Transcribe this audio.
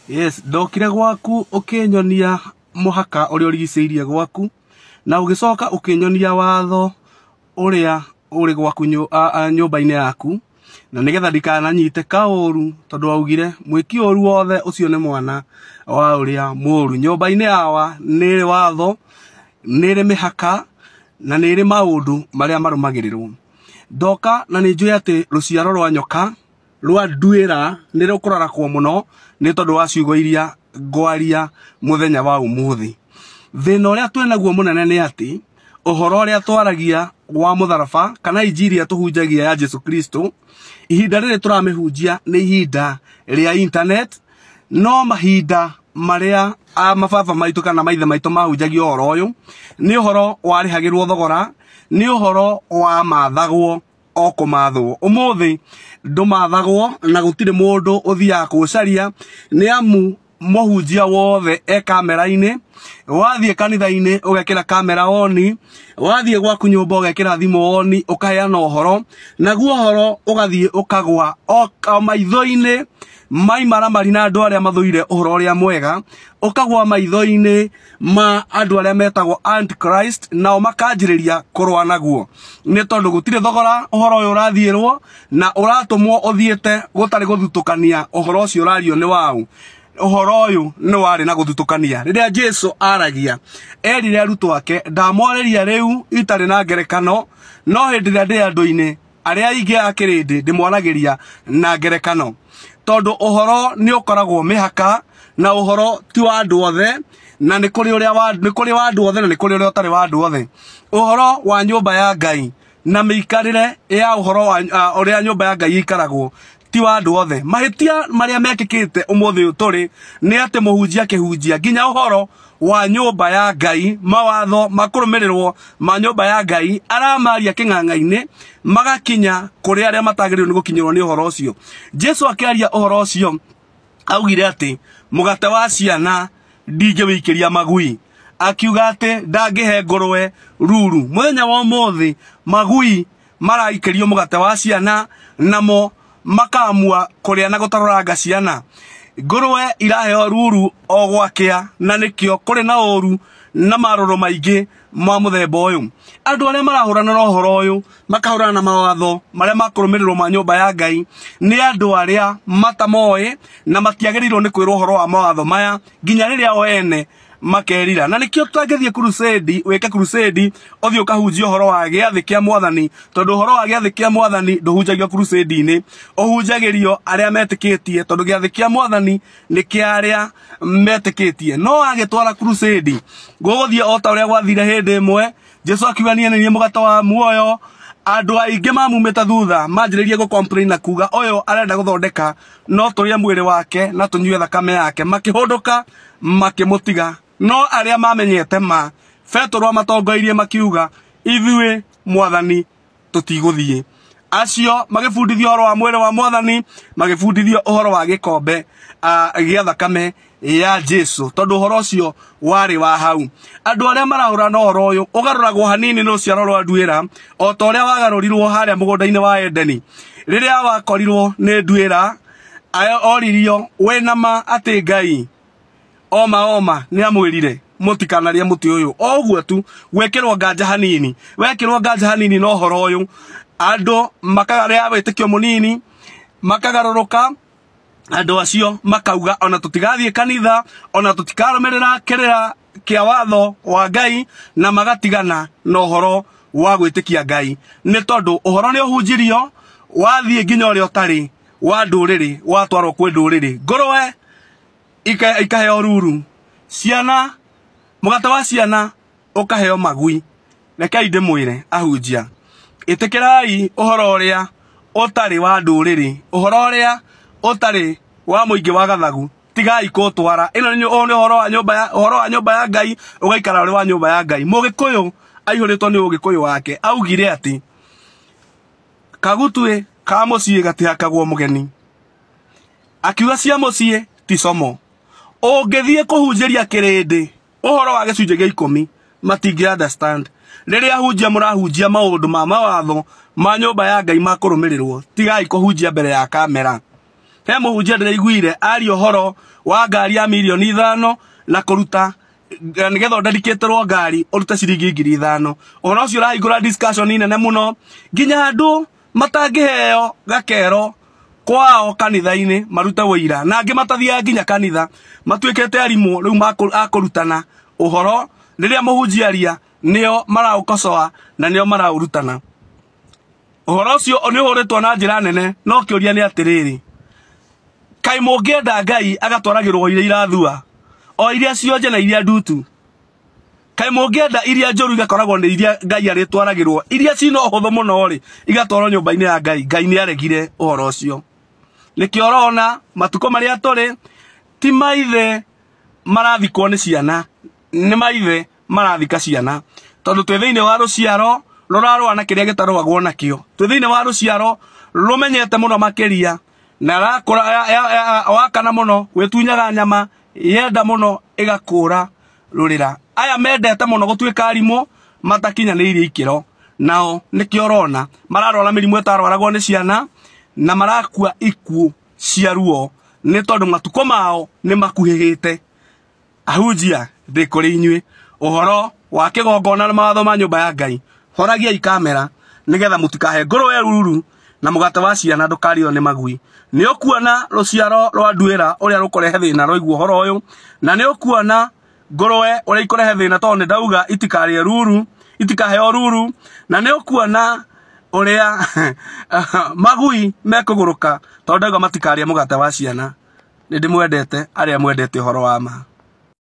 Yes, ndokire gwaku ũkĩnyonia mũhaka ũrĩa ũrigicĩirie gwaku, na ũgĩcoka ũkĩnyonia watho ũrĩa ũrĩ gwaku nyũmba-inĩ yaku, na nĩgetha ndikananyite kaũru, tondũ waugire mwĩki ũru wothe ũcio nĩ mwana wa ũrĩa mũũru. Nyũmba-inĩ yawa nĩ ĩrĩ watho, nĩ ĩrĩ mĩhaka, na nĩ ĩrĩ maũndũ marĩa marũmagĩrĩrwo. Ndoka na nĩ njũĩ atĩ rũciaro rwa nyoka rwa nduĩra nĩ rũkũrarakwo mũno nĩ tondũ wa ciugo iria ngwaria mũthenya wa ũmũthĩ. Thĩna ũrĩa twĩnaguo mũnene nĩ atĩ ũhoro ũrĩa twaragia wa mũtharaba kana injiri ĩrĩa tũhunjagia ya Jesu Kristo, ihinda rĩrĩ tũramĩhunjia nĩ ihinda rĩa internet, no mahinda marĩa mababa maitũ kana maithe maitũ mahunjagia ũhoro ũyũ nĩ ũhoro warĩhagĩrwo thogora, nĩ ũhoro wamathagwo o kũmathwo. Ũmũthĩ ndũmathagwo na gũtirĩ mũndũ ũthiaga kũũcaria, nĩ amu mũhunjia wothe e kamera-inĩ. Wathiĩ kanitha-inĩ ũgekĩra kamera oni, wathiĩ gwaku nyũmba ũgekĩra thimũ oni, ũkaheana ũhoro, naguo ũhoro ũgathiĩ ũkagwa o maitho-inĩ ma imaramari na andũ arĩa mathũire ũhoro ũrĩa mwega, ũkagwa maitho-inĩ ma andũ arĩa metagwo Antichrist, nao makanjĩrĩria kũrũa naguo, nĩ tondũ gũtirĩ thogora ũhoro ũyũ ũrathiĩrwo na ũratũmwo ũthiĩte gũtarĩ gũthutũkania ũhoro ũcio ũrario nĩ waũ. Ũhoro ũyũ nĩ warĩ na gũthutũkania. Rĩrĩa Jesu aragia erire arutwo ake, ndamwarĩria rĩu itarĩ na ngerekano, no hĩndĩ ĩrĩa ndĩ andũ-inĩ arĩa aingĩ a kĩrĩndĩ ndĩmwaragĩria na ngerekano, tondũ ũhoro nĩ ũkoragwo mĩhaka na ũhoro ti wa andũ othe, na nĩ kũrĩ ũrĩa wa, nĩ kũrĩ wa andũ othe na nĩ kũrĩ ũrĩa ũtarĩ wa andũ othe. Ũhoro wa nyũmba ya Ngai na mĩikarĩre ya ũhoro wa ũrĩa nyũmba ya Ngai ĩikaragwo ti wa andũ othe. Mahĩtia marĩa mekĩkĩte ũmũthĩ ũyũ tũrĩ nĩ atĩ mũhunjia akĩhunjia nginya ũhoro wa nyũmba ya Ngai, mawatho ma kũrũmĩrĩrwo ma nyũmba ya Ngai aramaria kĩng'ang'a-inĩ, magakinya kũrĩ arĩa matagĩrĩirwo nĩ gũkinyĩrwo nĩ ũhoro ũcio. Jesu akĩaria ũhoro ũcio augire atĩ mũgate wa ciana ndingĩwĩikĩria magui, akiuga atĩ ndangĩhe ngũrwe ruru. Mũthenya wa ũmũthĩ magui maraikĩrio mũgate wa ciana, namo makamua kũrĩa na gũtarũranga ciana. Ngũrwe iraheo ruru o gwakĩa, na nĩkĩo kũrĩ na ũru na marũrũ maingĩ ma mũthemba ũyũ. Andũ arĩa marahũrana na ũhoro ũyũ, makahũrana na mawatho marĩa makũrũmĩrĩrwo ma nyũmba ya Ngai, nĩ andũ arĩa matamoĩ na matiagĩrĩirwo nĩ kwĩrwo ũhoro wa mawatho maya nginya rĩrĩa o ene makerira. Na nĩkĩo tũtangĩthiĩ crusade, wĩke crusade, ũthiĩ ũkahunjia ũhoro wa gĩathĩ kĩa mwathani, tondũ ũhoro wa gĩathĩ kĩa mwathani ndũhunjagio crusade-inĩ, ũhunjagĩrio arĩa metĩkĩtie, tondũ gĩathĩ kĩa mwathani nĩ kĩa arĩa metĩkĩtie. No agĩtwara crusade, gũgũthiĩ o ta ũrĩa gwathire hĩndĩ ĩmwe, Jesu akiuga niĩ nĩ niĩ mũgate wa muoyo. Andũ aingĩ mamumĩte thutha manjĩrĩirie gũ complain na kuga ũyũ arenda gũthondeka no tũrĩe mwĩrĩ wake na tũnyue thakame yake, makĩhũndũka makĩmũtiga. No arĩa mamenyete ma, Petero amatongoirie makiuga ithuĩ mwathani tũtigũthiĩ. Acio magĩbundithio ũhoro wa mwĩrĩ wa mwathani, magĩbundithio ũhoro wa gĩkombe gĩa thakame ya Jesu, tondũ ũhoro ũcio warĩ wa hau. Andũ arĩa marahũrana na ũhoro ũyũ ũgarũragwo hanini nĩ rũciaro rwa nduĩra, o ta ũrĩa wagarũrirwo harĩa mũgũnda-inĩ wa Edeni. Rĩrĩa wakorirwo nĩ nduĩra, oririo wĩna ma atĩ Ngai oma oma nĩ amwĩrire mũtikanarĩe mũtĩ ũyũ. O ũguo tu gwĩkĩrwo nganja hanini, wekĩrwo nganja hanini na ũhoro ũyũ, andũ makagarĩa wĩtĩkio mũnini, makagarũrũka. Andũ acio makauga ona tũtigathiĩ kanitha, ona tũtikarũmĩrĩra kĩrĩra kĩa watho wa Ngai, na magatigana na ũhoro wa gwĩtĩkia Ngai, nĩ tondũ ũhoro nĩ ũhunjirio wathiĩ nginya ũrĩa ũtarĩ wa ndũrĩrĩ, watwarwo kwĩ ndũrĩrĩ. Ngũrwe ikaheo ruru, ciana mũgate wa ciana ũkaheo magui. Rekei ndĩmwĩre ahunjia, ĩtĩkĩrai ũhoro ũrĩa ũtarĩ wa ndũrĩrĩ, ũhoro ũrĩa ũtarĩ wa mũingĩ wa gathagu, tigai kũtwara. Ĩno nĩ ũyũ nĩ ũhoro wa nyũmba ya, ũhoro wa nyũmba ya Ngai, ũgaikara ũrĩ wa nyũmba ya Ngai. Mũgĩkũyũ aihũrĩtwo nĩ ũgĩkũyũ wake, augire atĩ kagutuĩ ka mũciĩ gatihakagwo mũgeni, akiuga cia mũciĩ ti como. Ũngĩthiĩ kũhunjĩria kĩrĩndĩ ũhoro wa gĩcunjĩ gĩa ikũmi, matingĩ understand. Rĩrĩa ahunjia mũrahunjia maũndũ ma mawatho ma nyũmba ya Ngai ma kũrũmĩrĩrwo, tigai kũhunjia mbere ya kamera. He mũhunjia ndĩraiguire aria ũhoro wa ngari ya mirioni 5 na kũruta nĩgetha ũndedicatĩrwo ngari ũrute ciringi 5,000. Ũhoro ũcio ũrahingũra discussion nene mũno nginya andũ matangĩheo gakero kwao kanitha-inĩ marute wũira, na angĩ matathiaga nginya kanitha matuĩkĩte arimũ rĩu a kũrutana ũhoro. Rĩrĩa mũhunjia aria nĩo maraũkocoa na nĩo maraũrutana. Ũhoro ũcio nĩ ũhũrĩtwo na njĩra nene, no kĩũria nĩ atĩrĩrĩ, kaĩ mũngĩenda Ngai agatwaragĩrwo iria irathua, o iria cionje na iria ndutu? Kaĩ mũngĩenda iria njũru igakoragwo nĩ iria Ngai arĩtwaragĩrwo, iria cina ũhũthũ mũno rĩ igatwarwo nyũmba-inĩ ya Ngai? Ngai nĩ aregire ũhoro ũcio. Nĩkĩo ũrona matukũ marĩa tũrĩ ti maithe marathikwo nĩ ciana, nĩ maithe marathika ciana, tondũ twĩ thĩinĩ wa rũciaro rũrarũa na kĩrĩa gĩtarũagwo nakĩo. Twĩ thĩinĩ wa rũciaro rũmenyete mũno makĩria na rakũra wakana mũno gwĩtunyaga nyama, yenda mũno ĩgakũra rũrĩra. Aya mendete mũno gũtuĩka arimũ matakinyanĩirie ikĩro, nao nĩkĩo ũrona mararwara mĩrimũ ĩtarwaragwo nĩ ciana na marakua ikuũ cia ruo, nĩ tondũ matukũ mao nĩ makuhĩhĩte. Ahunjia, ndĩ kũrĩ inyuĩ ũhoro wa kĩgongona na mawatho ma nyũmba ya Ngai. Horagiai kamera nĩgetha mũtikahe ngũrwe ruru na mũgate wa ciana ndũkarĩo nĩ magui. Nĩ ũkuona rũciaro rwa nduĩra ũrĩa rũkũrehe thĩna rwaigua ũhoro ũyũ, na nĩ ũkuona ngũrwe ũrĩa ikũrehe thĩna tondũ nĩ ndauga itikarĩe ruru, itikaheo ruru, na nĩ ũkuona ũrĩa magui mekũgũrũka tondũ ndauga matikarĩe mũgate wa ciana. Nĩ ndĩmwendete arĩa mwendete ũhoro wa ma.